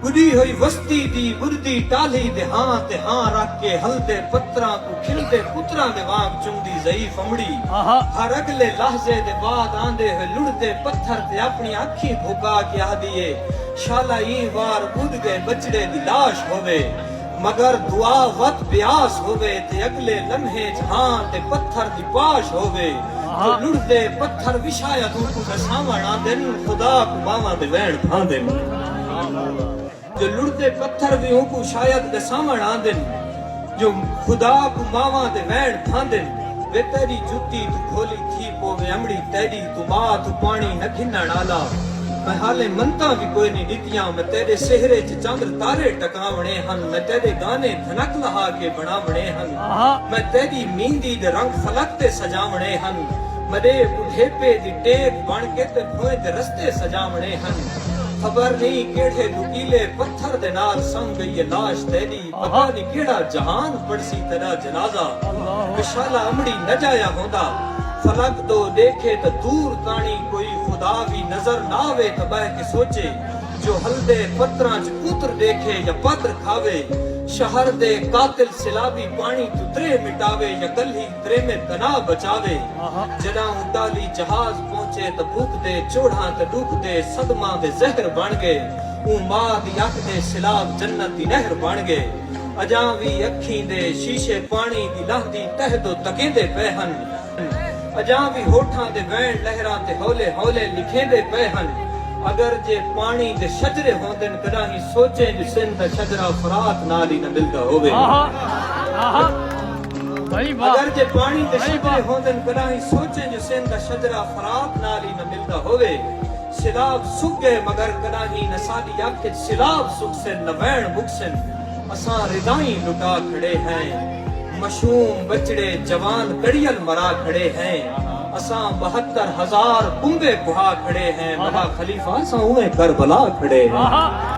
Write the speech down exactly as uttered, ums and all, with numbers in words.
ٻݙی ہوئی وستی دی ٻݙدی ٹالھی دے ہاں تے ہاں رکھ کے ہلدے پتھراں کوں کھلدے پتراں دے وانگ چمدی ضعیف امڑی۔ آہا۔ ہر اڳلے لحظے دے بعد آندے ہوئے لڑھدے پتھر تے اپݨیاں اکھیں بھکا کے آہدی اے، شالا ایں وار ٻݙ ڳئے ٻچڑے دی لاش ہووے، مگر دعا وت بیاس ہووے تے اڳلے لمحے اچ ہاں تے پتھر دی پاش ہووے۔ جو آہا۔ لڑھدے پتھر وی شاید اونکوں ݙساوݨ آندن، خدا کوں ٻانہواں تے ویݨ بھاندن۔ جو لڑھدے پتھر وی اونکوں شاید ݙساوݨ آندن، جو خدا کوں ٻانہواں تے ویݨ بھاندن۔ وے تیݙی جتی توں کھولی تھی پووے امڑی، تیݙی توں ماء توں پاݨی نہ گھنݨ آلا۔ میں حالیں منتاں وی کوئنی ݙتیاں، میں تیݙے سہرے اچ چندر تارے ٹکاوݨے ہن، میں تیݙے ڳانے دھنک لہا کے بݨاوݨے ہن۔ آہا۔ میں تیݙی میندی دے رنگ فلک تے سجاوݨے ہن، مݙے ٻڈھیپے دی ٹیک بݨ کے تے بھوئیں دے رستے سجاوݨے ہن۔ خبر نئیں کیڑھے نکیلے پتھر دے نال سم ڳئی اے لاش تیݙی، پتہ آہا۔ نئیں کیڑھا جہان پڑھسی تیݙا جنازہ۔ اللہ۔ وے شالا امڑی نہ ڄایا ہوندا، فلک دو ݙیکھے تاں دور تاݨی کوئی خدا وی نظر نہ آوے تاں ٻہہ کے سوچے، جو ہلدے پتراں اچ پتر ݙیکھے یا پتر کھاوے۔ شہر دے قاتل سیلابی پاݨی توں تریہہ مٹاوے یا کلھی تریمت تاں نہ بچاوے۔ آہا۔ جݙاں اوں ٹالھی جہاز پہنچے تاں بھک دے چوڑھاں تے ݙکھ دے صدماں دے زہر بݨ ڳئے۔ اوں ماء دی اکھ دے سیلاب جنت دی نہر بݨ ڳئے۔ اڄاں وی اکھیں دے شیشے پاݨی دی لہندی تہہ دو تکیندے پئے ہن۔ اڄاں وی ہوٹھاں دے ویݨ لہراں تے ہولے ہولے لکھیندے پئے ہن۔ اگر جے پاݨی دے شجرے ہوندن کݙاہیں سوچیں جو سندھ دا شجرہ فرات نال ہی نہ ملدا ہووے۔ آہا، آہا۔ بھائی واہ۔ اگر جے پاݨی دے بھائی شجرے واہ۔ ہوندن کݙاہیں سوچیں جو سندھ دا شجرہ فرات نال ہی نہ ملدا ہووے۔ سیلاب سک ڳئے مگر کݙاہیں نہ ساݙی اکھ اچ سیلاب سکسن نہ ویݨ مکسن۔ اساں ردائیں لٹا کھڑے ہیں، مشوم ٻچڑے جوان کڑیل مرا کھڑے ہیں۔ اساں ٻہتر ہزار کنبے کہا کھڑے ہیں، وݙا خلیفہ اساں اونویں کربلا کھڑے ہیں۔ آہا۔